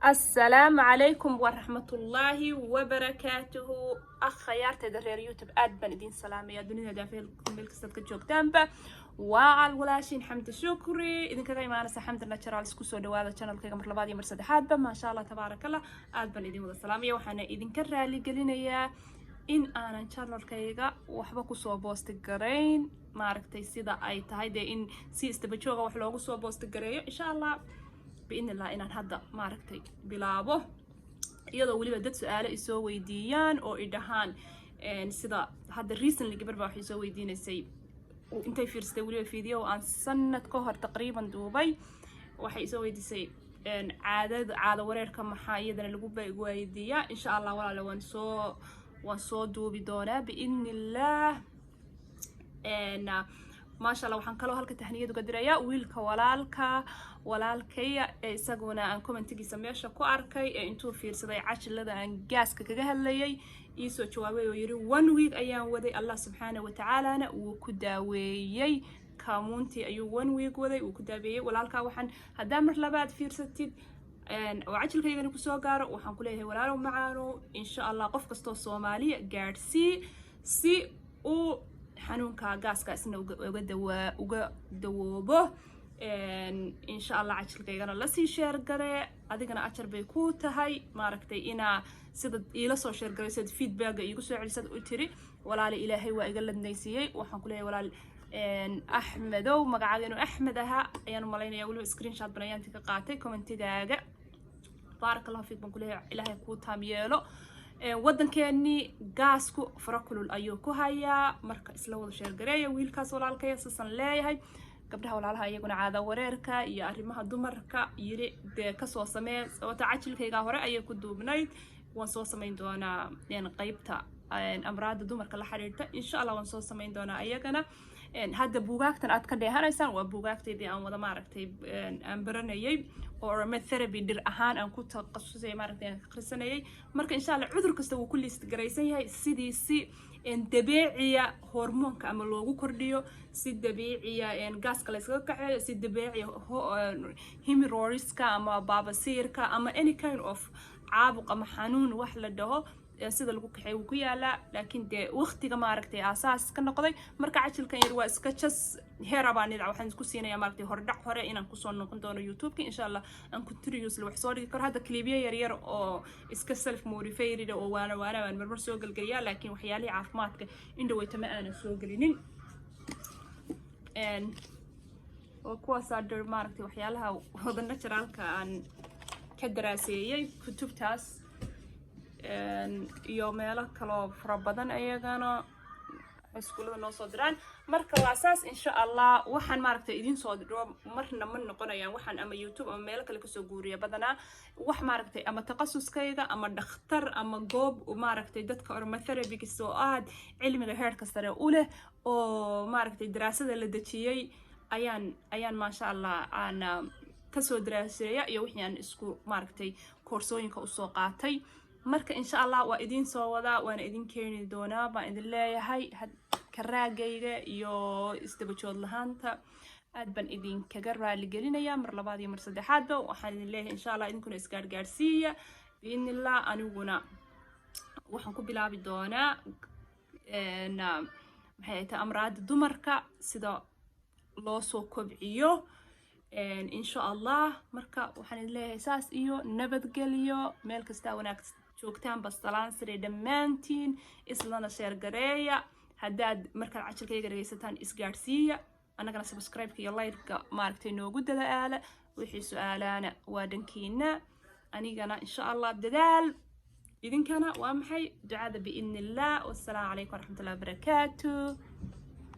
Asalaamu calaykum waraxmatullaahi wabarakaatuhu. Akhyaartayda reer YouTube, aad baan idiin salaamaya dunida daafeel meel kastaad ka joogtaanba. Waa al walaashiin Xamdi Shukri, idinkaga imaanaysa Xamdi Naturals. Kusoo dhawaada channelkayga mar labaad iyo mar saddexaadba. Maasha Allah, tabaaraka Allah, aad baan idin wada salaamaya. Waxaana idinka raaligelinayaa in aanan channelkayga waxba kusoo post garayn, maaragtay, sida ay tahay dee in si isdaba jooga wax loogu soo post gareeyo. Insha Allah, biidni Allah, inaan hadda, maaragtay, bilaabo, iyadoo weliba dad su-aalo isoo weydiiyaan oo i dhahaan, sida hadda recently gabar baa waxay soo weydiinaysay intay fiirsatay weliba video aan sanad ka hor taqriiban duubay. Waxay isoo weydiisay caadada, caado wareerka maxaa iyadana lagu weydiiyaa. Insha Allah, walaale, waan soo duubi doonaa biidni Illaah. Maasha Allah, waxaan kaloo halka tahniyad uga dirayaa wiilka walaalka walaalkaya ee isaguna aan commentigiisa meesha ku arkay, ee intuu fiirsaday cashilada aan gaaska kaga hadlayay iisoo jawaabay oo yiri one week ayaan waday, Allah subxaana wa tacaalana wuu ku daaweeyey. Kaamuuntii ayuu one week waday, wuu ku daaweeyey. Walaalkaa, waxaan haddaa mar labaad fiirsatid oo cajilkaygana kusoo gaaro, waxaan ku leeyahay, walaalow macaano, insha Allah qof kastoo Soomaaliya gaadhsii si uu xanuunka gaaska isna uga dawoobo. Insha Allah cajilkaygana lasii share garee, adigana ajar bay ku tahay, maaragtay, inaa sida iila soo share garaysad, feedbacka iigu soo celisad u tiri, walaali, Ilaahay waa iga ladnaysiiyey. Waxaan ku leeyahay, walaal Axmedow, magacaaga inuu Axmed ahaa ayaan umalaynaya, weliba screenshot ban ayaanti ka qaatay commentigaaga. Baarak Allahu fiik baan kuleeyahay, Ilaahay kuu taam yeelo. Waddankeenii gaasku fara kulul ayuu ku hayaa. Marka isla wada share gareeya wiilkaas walaalkaya, sisan leeyahay. Gabdhaha walaalaha iyaguna caada wareerka iyo arrimaha dumarka yiri dee kasoo samee, sababta cajilkayga hore ayay ku duubnayd. Waan soo samayn doonaa qeybta amraada dumarka la xiriirta, insha Allah waan soo samayn doonaa iyagana. Hadda buugaagtan aad ka dheehanaysaan waa buugaagtaydii aan wada, maaragtay, aan baranayay oo aromatherapy dhir ahaan aan ku takhasusay, maaragtay, aan akhrisanayay. Marka insha Allah cudur kasta wuu ku list garaysan yahay, sidii si dabeeciya hormoonka ama loogu kordhiyo, si dabiiciya gaaska la yskaga kaxeeyo, si dabeeciya hemorrhoidska ama baabasiirka ama any kind of caabuq ama xanuun wax la dhaho sida lagu kaxeey wuu ku yaalaa. Laakiin dee waqtiga, maaragtay, aasaas ka noqday. Marka cajilkan yar waa iska jas heera baan nidhac, waxaan isku siinayaa, maaragtay, hordhac hore inaan kusoo noqon doono YouTube-ka, insha Allah aan continuously wax soo dhigi karo. Hadda clipyo yar yar oo iska self motivated oo waana waana baan marmar soo gelgeliyaa, laakiin waxyaalihii caafimaadka indhaweyta ma aanan soo gelinin. Oo kuwaasaa dhir, maaragtay, waxyaalaha wada naturalka aan ka daraaseeyey kutubtaas iyo meelo kaloo fara badan ayagana iskuullada noo soo diraan. Marka waa saas. Insha Allah waxaan, maaragtay, idiin soo diro marna ma noqonayaan waxaan ama YouTube ama meelo kale kasoo guuriya. Badanaa wax, maaragtay, ama takhasuskayga ama dhakhtar ama goob, maaragtay, dadka aromatherapygis oo aad cilmiga heerka sare u leh oo, maaragtay, daraasada la dejiyey ayaan maasha Allah aan kasoo daraaseeya iyo wixii aan isku, maaragtay, koorsooyinka usoo qaatay. Marka insha Allah waa idiin soo wadaa, waana idin keeni doonaa baan idin leeyahay. Karaagayga iyo isdabajood lahaanta aad baan idinkaga raaligelinayaa mar labaad iyo mar saddexaadba. Waxaan idin leeyahay, insha Allah idinkuna isgaargaarsiiya biidnillah. Aniguna waxaan ku bilaabi doonaa, maxay tahay, amraada dumarka sida loo soo kobciyo, insha Allah. Marka waxaan idin leeyahay saas iyo nabadgelyo meel kastaa wanaag joogtaan. Bastalaan sare dhammaantiin, islana share gareeya. Haddaad markaad cajilkayga dhegaysataan, isgaadhsiiya. Annagana subscribe-ka iyo like-ka, maaragtay, noogu dadaala. Wixii su-aalaana waa dhankiina, anigana insha Allah dadaal, idinkana waa maxay, ducada biidni Illah. Wassalaamu calaykum waraxmatullahi wabarakaatu.